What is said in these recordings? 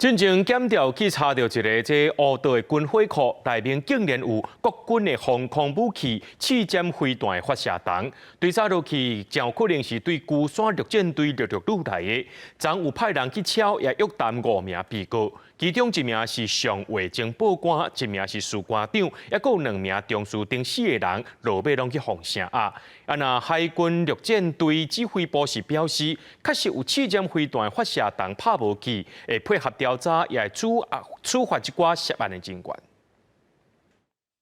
進前檢調去查著一个這烏道的軍火庫，內面竟然有國軍的防空武器刺針飛彈的發射筒。追查落去，誠有可能是對龜山陸戰隊陸陸旅來的。昨有派人去抄，也約談五名被告，其中一名是上尉情報官，一名是士官長，抑閣有兩名中士等四个人，落尾攏去予聲押。啊，若海軍陸戰隊指揮部是表示，確實有刺針飛彈發射筒拍無去，會配合調查，也會處罰這寡涉案的人員。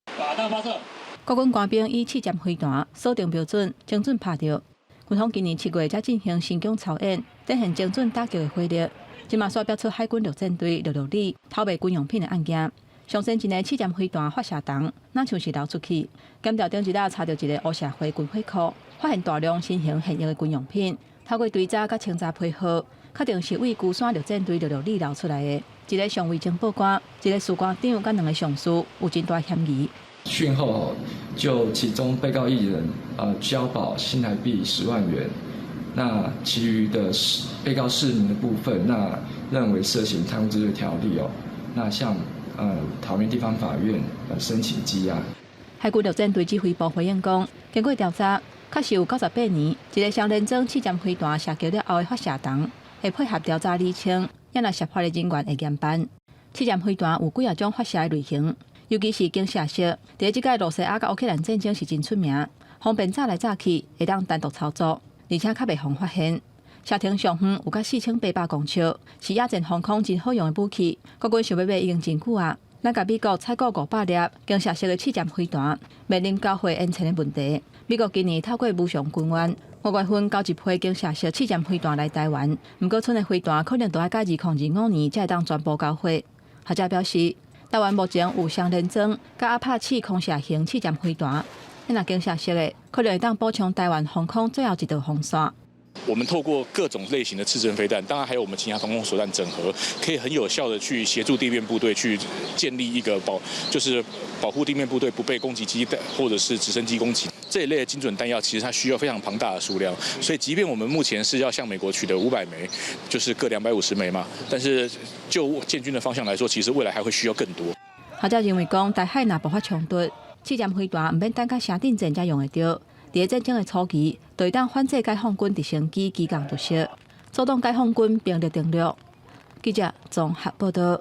靶彈發射。國軍官兵以刺針飛彈鎖定標準，精準拍著。軍方今年7月才進行神功操演，展現精準打擊的火力。這馬煞爆出海軍陸戰隊陸陸旅偷賣軍用品的案件。上先進的刺針飛彈發射筒，若像是流出去。檢調頂一日查著一个烏社會軍火庫，發現大量新型現役的軍用品。透過追查佮清查批號，確定是對龜山陸戰隊陸陸旅流出來的。一个上尉情報官，一个士官長，佮兩个上士有真大嫌疑。訊後就其中被告一人，交保新台幣10萬元。那其餘的被告四名的部分，那認為涉嫌貪污治罪條例哦，那向桃園地方法院申請羈押。海軍陸戰隊指揮部回應講，經過調查，確實有98年一个雙連裝刺針飛彈射擊了後的發射筒，會配合調查釐清，抑若涉法的人員會嚴辦。刺針飛彈有幾仔種發射的類型，尤其是肩射式，佇這擺露西亞佮烏克蘭戰爭是真出名，方便炸來炸去，會當單獨操作，而且較袂予發現。射程上遠有甲4800公尺，是野戰防空真好用的武器。國軍想欲買已經真久啊！咱共美國採購500粒肩射式的刺針飛彈，面臨交貨延遲的問題。美國今年透過無償軍援，5月份交一批肩射式刺針飛彈來台灣，毋過賰的飛彈可能都愛到2025年才會當全部交貨。學者表示，台灣目前有雙連裝佮阿帕契空射型刺針飛彈，若肩射式的，可能會當補充台灣防空最後一道防線。我們透過各種類型的刺針飛彈，當然還有我們其他防空手段整合，可以很有效的去協助地面部隊去建立一個保，就是保護地面部隊不被攻擊機或者是直升機攻擊。這一類的精準彈藥，其實它需要非常龐大的數量，所以即便我們目前是要向美國取得500枚，就是各250枚嘛，但是就建軍的方向來說，其實未來還會需要更多。學者認為講，台海若爆發衝突，刺針飛彈毋免等到城鎮戰才用會著。佇戰爭的初期，就會當反制解放軍直升機機降突襲，阻擋解放軍兵力登陸。記者綜合報道。